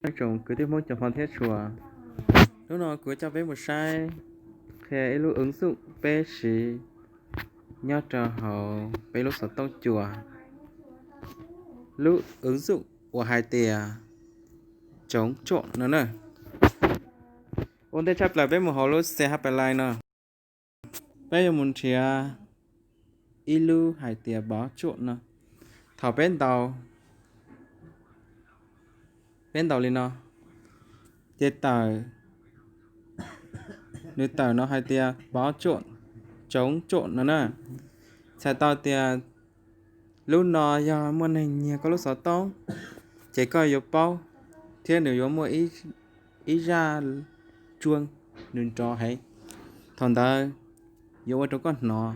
Ib tsoom kwv tij Hmoob cov hmov thiab tshua, hnub no kuv coj peb mus saib qhia ib lub ứng dụng peb siv nyob rau hauv peb lub xov tooj cua. Lub ứng dụng uas hais tias chống trộm no na. Ua ntej tshaj plaws peb mus hauv lub C H Play no, peb yuav mus nrhiav ib lub hais tias bov tsuam no. Thaum peb ntaus, peb ntaus li no, ces tawm, nws tawm no hais tias bov tsuam, chống trộm no na. Txhais tau tias lub no yog muaj neeg nyiag koj lub xov tooj, ces koj yuav paub, thiab nws yuav muaj ib zaj tsuag nws nrov heev. Thaum ntawd yuav ua rau koj hnov,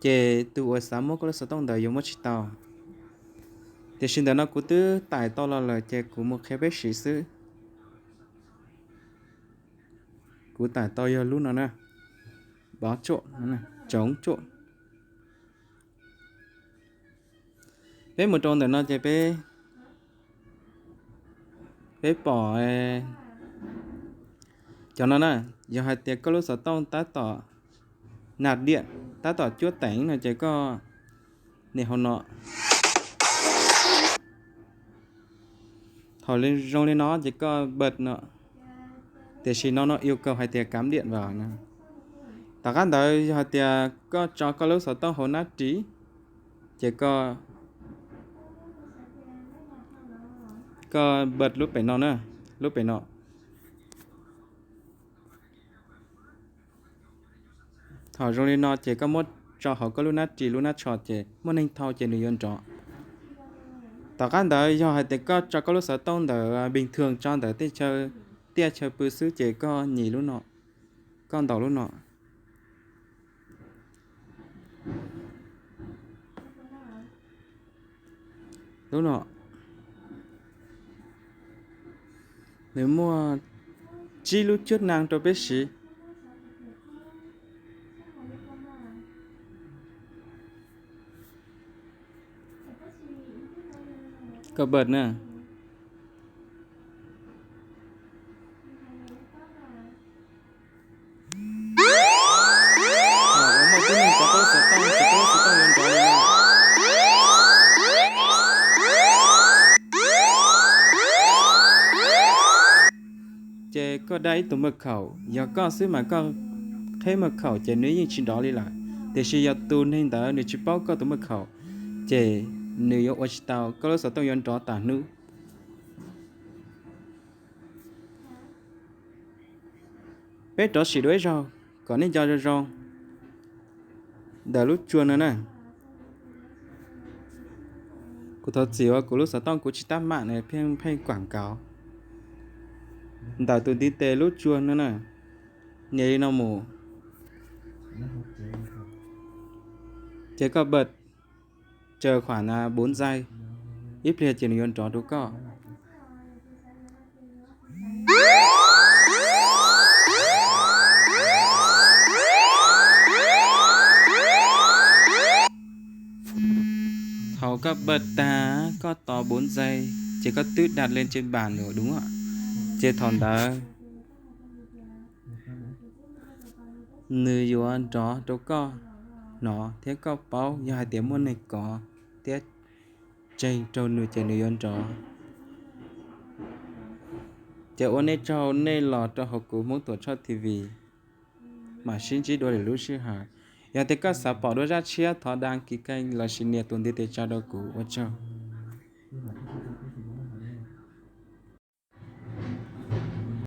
ces tus uas xav muab koj lub xov tooj ntawd yuav muab tsis tau. Tiam sis ntawm no kuv twb tải tau los lawm ces kuv mus qhia peb siv xwb. Kuv tải tau yog lub no na, bov tsuam, chống trộm. Peb mus rau ntawm no ces peb, peb pom cov no na, yog hais tias koj lub xov tooj tab tom nạp điện, tab tom cuab teev no ces koj nias hauv no. Thaum zoo li no ces koj bật no, tiam sis no nó yêu cầu hais tias cắm điện vào no. Tom qab ntawd yog hais tias koj tso koj lub xov tooj hauv nab ris, ces koj, koj bật lub pem no na, lub pem no. Thaum zoo li no ces koj muab tso hauv koj lub nab ris lub nab tsho ces muaj neeg thau ces nws yuav nrov. Tom qab ntawd yog hais tias koj tso koj lub xov tooj ntawm bình thường tso ntawm tej chaw tiaj chaw pw xwb ces koj nyis lub no, koj ntaus lub no. Lub no nws muaj tsib lub chức năng rau peb siv. Koj bật na. Thaum uas muaj tib neeg tso koj lub xov tooj ces koj lub xov tooj yuav nrov li no. Ces koj daj ib tug mật khẩu, yog koj xwb mas koj qheb mật khẩu ces nws yeej tsis nrov li lawm. Tiam sis yog tus neeg ntawd nws tsis paub koj tus mật khẩu, ces nws yuav ua tsis tau, koj lub xov tooj yuav nrov tas hnub. Peb rov sim dua ib zaug kom nej nco zoo zoo ntawm lub tsua no na. Kuv thov txim uas kuv lub xov tooj kuv tsis tab mam ne, pheej pheej quảng cáo ntawm tus ntiv tes lub tsua no na. Nias li no mus, ces koj bật chờ khoảng bốn giây, ib pliag ces nws yuav nrov rau koj. Thaum koj bật tag, koj tos bốn giây, ces koj twb đặt lên trên bàn rồi đúng không ạ? Ces thaum ntawd nws yuav nrov rau koj hnov thiab koj paub, yog hais tias muaj neeg kov thiab ntseeg rau nws ces nws yuav nrov. Ces ua nej tsaug nej los rau hauv kuv Hmoob Tuam Tshoj T V, mam sib ntsib dua lwm lub sij hawm. Yog tias koj xav pom dua zaj tshiab thov đăng ký kênh los sis nias tus ntiv tes tsa rau kuv, ua tsaug.